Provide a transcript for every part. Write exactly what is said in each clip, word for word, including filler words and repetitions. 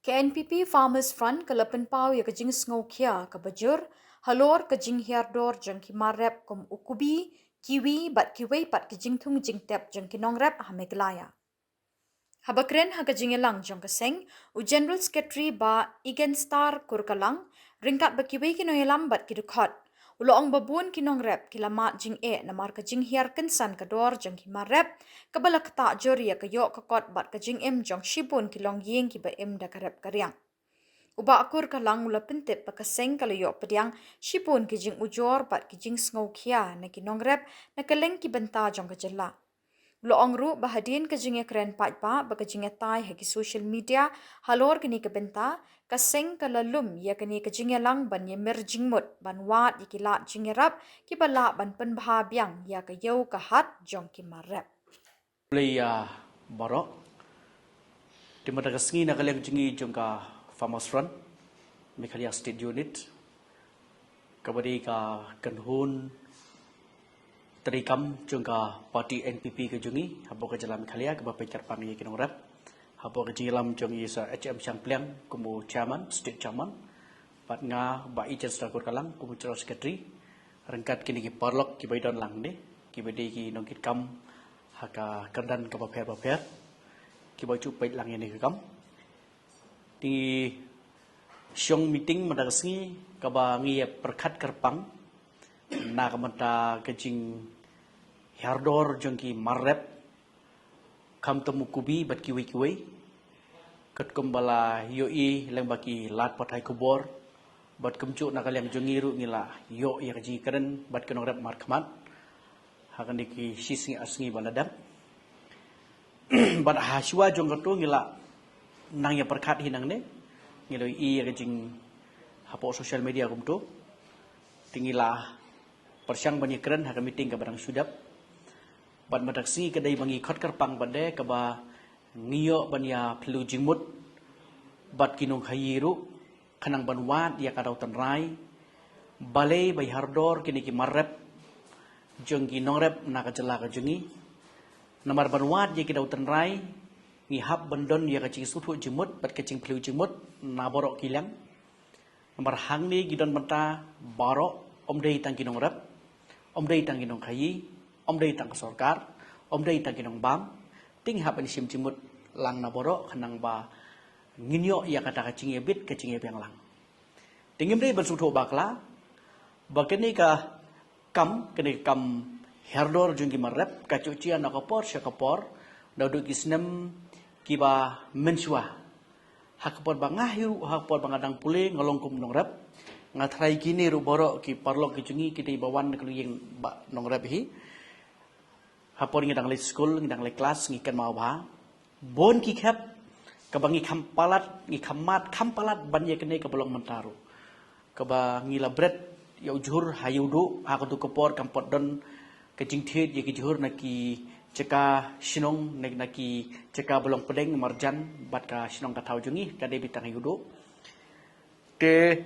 Ka N P P Farmers Front ka la pynpaw ïa ka jingsngewkhia kaba jur halor ka jinghiar dor jong ki mar rep kum u kubi, kiwi bad kiwei pat ki jingthung jingtep jong ki nongrep ha Meghalaya. Haba kren ha ka jingïalang jong ka seng, u General Secretary Bah Igenstar Kurkalang, ryngkat bad kiwei ki nongïalam bad ki dkhot, u la ong ba bun ki nongrep ki la mad jingeh namar ka jinghiar kynsan ka dor jong ki mar rep, kaba la ktah jur ïa ka ïoh ka kot bad ka jingim jong shibun ki longïing kiba im da ka rep ka riang. U Bah Kurkalang u la pyntip ba ka seng ka la ïoh pdiang shibun ki jingujor bad ki jingsngewkhia na ki nongrep na kylleng ki bynta jong ka jylla. U la ong ruh ba hadien ka jingïakren paidbah bad ka jingïatai ha ki social media halor kane ka bynta, ka seng ka la lum ïa kane ka jingïalang ban ïamir jingmut ban wad ïa ki lad jingïarap kiba lah ban pynbha biang ïa ka ïew ka hat jong ki mar rep. Khublei ïa baroh. Te mynta ka sngi na ka liang jong ngi jong ka Farmers Front Meghalaya State Unit, kaba dei ka kynhun treikam jong ka party N P P ka jong ngi hapoh ka jylla Meghalaya, kaba peit kyrpang ïa ki nongrep, hapoh ka jingïalam jong i Sir H M Shangpliang kum u chairman, state chairman, bad nga Bah Igenstar Kurkalang kum u general secretary, ryngkat kine ki paralok kiba ïadon lang ne, kiba dei ki nongkitkam ha ka kyrdan kaba pher bapher, kiba ju peit lang ïa kane ka kam. Te ngi shong meeting mynta ka sngi kaba ngi ïa pyrkhat kyrpang na ka bynta ka jinghiar dor jong ki mar rep, khamtam u kubi bad kiwei kiwei. Katkum ba la ïohi lyngba ki lad pathai khubor, bad kumjuh na ka liang jong ngi ruh ngi la ïoh ïa ka jingkren bad ki nongrep markhmat ha kane ki shi sngi ar sngi ba la dep. Bad ha shuwa jong kato ngi la nang ïa pyrkhat hi nangne, ngi la ïohi ïa ka jing hapoh social media kumto. Te ngi la pyrshang ban ïakren ha ka meeting kaba dang shu dep. Bad mynta ka sngi ka dei ba ngi khot kyrpang bad de kaba ngi ïoh ban ïa phylliew jingmut bad ki nongkhaïi ruh, khnang ban wad ïa ka daw tynrai balei ba hiar dor kine ki mar rep jong ki nongrep na ka jylla ka jong ngi. Namar ban wad ïa ki daw tynrai, ngi hap ban don ïa ka jingsngewthuh jingmut bad ka jingphylliew jingmut na baroh ki liang. Namar hangne ki don bynta baroh, ym dei tang ki nongrep, ym dei tang ki nongkhaïi, ym dei tang ka sorkar, ym dei tang ki nongbam. Te ngi hap ban shim jingmut lang na baroh khnang ba ngin ïoh ïa kata ka jingïabit ka jingïabiang lang. Te ngim dei ban sngewthuh bakla ba kane ka kam, kane ka kam hiar dor jong ki mar rep ka ju jia na ka por sha ka por, naduh ki snem kiba mynshuwa. Ha ka por ba nga hi ruh, ha ka por ba nga dang pule, nga long kum nongrep. Nga tharai kine ruh baroh ki paralok ki jong ngi ki dei ba wan na ka longïing ba nongrep hi. Ha por ngi dang leit skul, ngi dang leit klas, ngi kynmaw bha. Bun ki khep kaba ngi kham palat, ngi kham mad kham palat ban ïa kane kaba long mynta ruh. Kaba ngi la bret ïa u jhur ha ïa u duh, ha kato ka por kam pat don ka jingthied ïa ki jhur na ki jaka shnong, na, na ki jaka ba long pdeng marjan bad ka shnong ka thaw jong ngi, ka dei beit tang ha ïa u duh. Te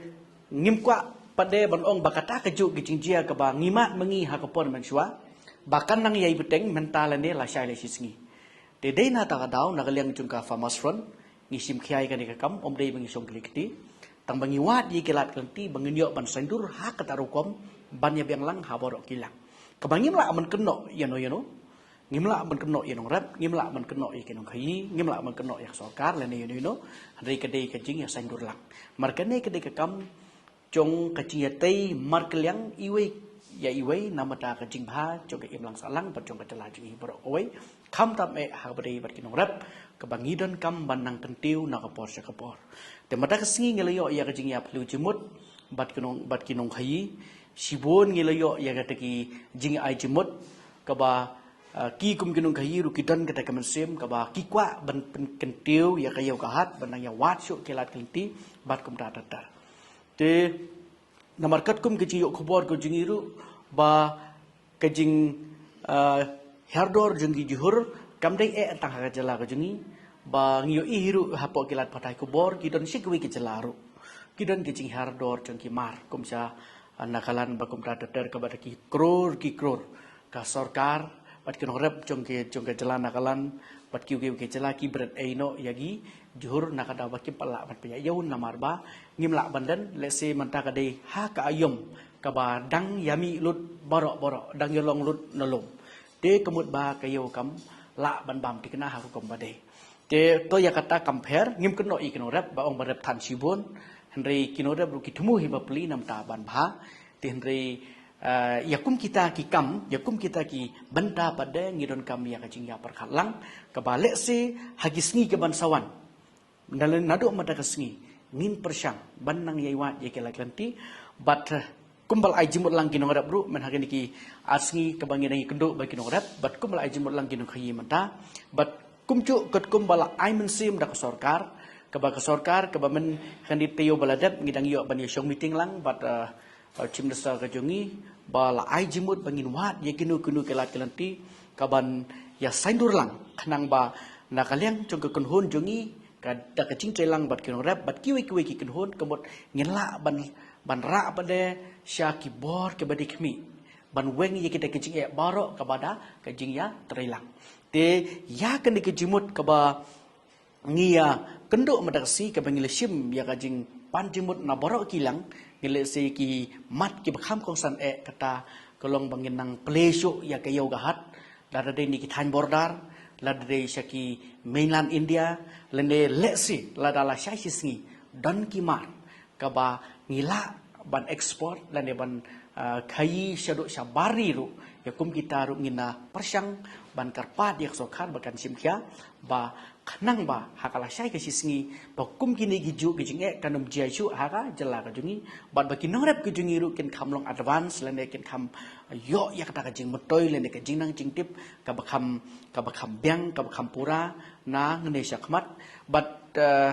ngim kwah pat de ban ong ba kata kajuh ka jingjia kaba ngi mad ma ngi ha ka por mynshuwa ba kan nang ïai bteng mynta lane lashai lashisngi. Te dei na kata ka daw na ka liang jong ka Farmers Front ngi shim khia ïa kane ka kam, ym dei ba ngi shong kylli kti, tang ba ngi wad ïa ki lad ki lynti ba ngin ïoh ban saiñdur ha kata rukom ban ïabiang lang ha baroh ki liang. Kaba ngim lah ban kynnoh ïano ïano, ngim lah ban kynnoh ïa nongrep, ngim lah ban kynnoh ïa ki nongkhaïi, ngim lah ban kynnoh ïa ka sorkar lane ïano ïano. Hynrei ka dei ka jingïasaiñdur lang. Namar kane ka dei ka kam jong ka jingïatei markylliang iwei ïa iwei na ka bynta ka jingbha jong ka imlang sahlang bad jong ka jylla jong ngi baroh kawei. Khamtam eh ha kaba dei bad ki nongrep kaba ngi donkam ban nang kyntiew na ka por sha ka por. Te mynta ka sngi ngi la ïoh ïa ka jingïaphylliew jingmut bad ki nong, bad ki nongkhaïi. Shibun ngi la ïoh ïa kata ki jingai jingmut kaba, ah, ki kum ki nongkhaïi ruh ki don kata ka mynsiem kaba ki kwah ban pynkyntiew ïa ka ïew ka hat ban nang ïa wad shuh ki lad ki lynti bad kumta ter ter. Te namar katkum ka jingïoh khubor ka jong ngi ruh ba ka jing, ah, hiar dor jong ki jhur kam dei eh tang ha ka jylla ka jong ngi, ba ngi ïohi hi ruh hapoh ki lad pathai khubor ki don shi kiwei ki jylla ruh ki don ki jinghiar dor jong ki mar, kum sha, ah, Nagaland bad kumta ter ter kaba da ki klur ki klur. Ka sorkar bad ki nongrep jong ki, jong ka jylla Nagaland bad kiwei kiwei ki jylla ki bret ei noh ïa ki Johor na ka daw ba kim pat lah ban pynïaid ïa u namar ba ngim lah ban don, lehse mynta ka dei ha ka aïom kaba dang ïa mih lut baroh baroh, dang ïa long lut na lum. Te ka mut ba ka ïew kam lah ban bam thikna ha ka rukom ba dei. Te to ïa kata kam pher, ngim kynnoh ïa ki nongrep ba ong ba rep than shibun, hynrei ki nongrep ruh ki thmu hi ba pli namar ta ban bha. Te hynrei, eh, ïa kum kita ki kam, ïa kum kita ki bynta pat de ngi donkam ïa ka jingïapyrkhat lang, kaba lehse ha ki sngi kaban sa wan, naduh mynta ka sngi ngin pyrshang ban nang ïai wad ïa ki lad ki lynti. Bad, eh, kumba la ai jingmut lang ki nongrep ruh, mynta ha kine ki ar sngi kaba ngi dang ïakynduh bad ki nongrep, bad kumba la ai jingmut lang ki nongkhaïi mynta. Bad kumjuh katkum ba la ai mynsiem da ka sorkar, kaba ka sorkar, kaba mynta ha kane taïew ba la dep ngi dang ïoh ban ïashong meeting lang bad, eh, eh, Chief Minister ka jong ngi, ba la ai jingmut ba ngin wad ïa kino kino ki lad ki lynti kaban ïa saiñdur lang, khnang ba na ka liang jong ka kynhun jong ngi, ka da ka jingtrei lang bad ki nongrep bad kiwei kiwei ki kynhun, ka mut ngin lah ban, ban rah pat de sha ki bor kiba dei khmih, ban weng ïa kita ki jingeh baroh kaba da ka jingïatrei lang. Te ïa kane ka jingmut kaba ngi ïakynduh mynta ka sngi, kaba ngi la shim ïa ka jingpan jingmut na baroh ki liang, ngi lehse ki mat kiba kham kongsan eh, kata ka long ba ngin nang plie shuh ïa ka ïew ka hat, lada dei na ki thaiñ border, lada dei sha ki mainland India, lane lehse lada la shai shi sngi don ki mar kaba ngi lah ban export lane ban, ah, khaïi shaduh shabar ri ruh, ïa kum kita ruh ngin nang pyrshang ban kyrpad ïa ka sorkar ba kan shim khia, ba khnang ba ha ka la shai ka shi sngi, ba kum kine ki juh ki jingeh kan ym jia shuh ha ka jylla ka jong ngi, bad ba ki nongrep ka jong ngi ruh kin kham long advance lane kin kham ïoh ïa kata ka jingmyntoi lane ka jingnang jingtip kaba kham, kaba kham biang, kaba kham pura nangne sha khmat. Bad, eh,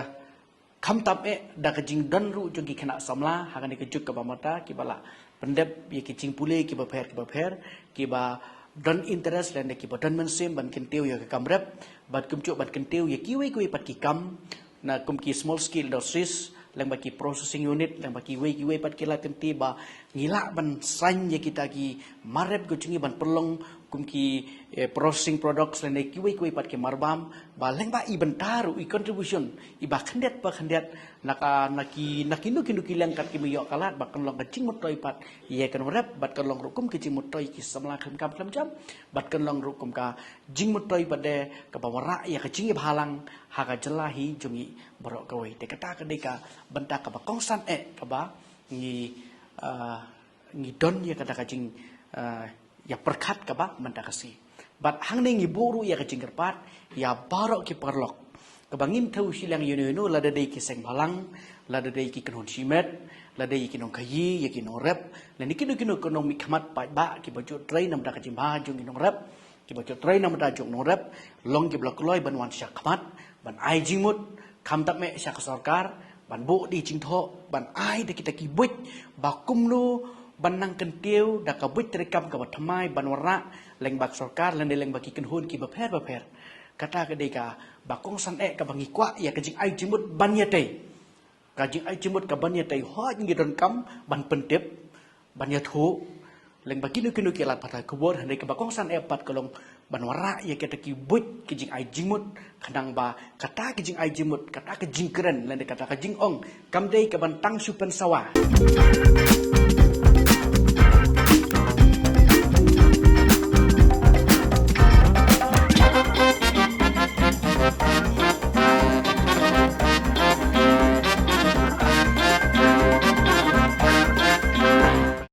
khamtam eh da ka jingdon ruh jong ki khynnah samla ha kane ka juk kaba mynta, kiba la pyndep ïa ki jingpule kiba pher kiba pher, kiba don interest lane kiba don mynsiem ban kyntiew ïa ka kam rep, bad kumjuh ban kyntiew ïa kiwei kiwei pat ki kam, na kum ki small scale industries, lane ba ki processing unit, lane ba kiwei kiwei pat ki lad ki lynti, ba ngi lah ban saiñ ïa kita ki mar rep ka jong ngi ban pynlong kum ki, eh, processing products lane kiwei kiwei pat ki mar bam, ba lane ba i bynta ruh, i contribution, iba khyndiat ba khyndiat, na ka, na ki, na kino kino ki liang kat kiba ïoh ka lad, ba kan long ka jingmyntoi pat ïa ki nongrep, bad kan long ruh kum ka jingmyntoi ki samla khlem kam khlem jam, bad kan long ruh kum ka jingmyntoi pat de kaba wanrah ïa ka jingïabhalang ha ka jylla hi jong ngi baroh kawei. Te kata ka dei ka bynta kaba kongsan eh kaba ngi, ah, ngi don ïa kata ka jing, ah, ïapyrkhat kaba mynta ka sngi. Bad hangne ngi buh ruh ïa ka jingkyrpad ïa baroh ki paralok, kaba ngim thew shiliang ïano ïano, lada dei ki seng bhalang, lada dei ki kynhun shimet, lada dei ki nongkhaïi, ïa ki nongrep, lane kino kino ki nongmihkhmat paidbah kiba ju trei namar ka jingbha jong ki nongrep, kiba ju trei namar jong ki nongrep, long kiba la kloi ban wan sha khmat ban ai jingmut, khamtam eh sha ka sorkar, ban buh da i jingthoh, ban ai da kita ki buit, ba kumno ban nang kyntiew da ka buit treikam kaba thymmai ban wanrah lyngba ka sorkar lane lyngba ki kynhun kiba pher ba pher. Kata ka dei kaba kongsan eh kaba ngi kwah ïa ka jingai jingmut ban ïatei. Ka jingai jingmut kaban ïatei, hooid ngi donkam ban pyntip, ban ïathuh lyngba kino kino ki lad pathai khubor, hynrei kaba kongsan eh pat ka long ban wanrah ïa kita ki buit ki jingai jingmut, khnang ba kata ki jingai jingmut, kata ka jingkren lane kata ka jingong kam dei kaban tang shu pynsawa.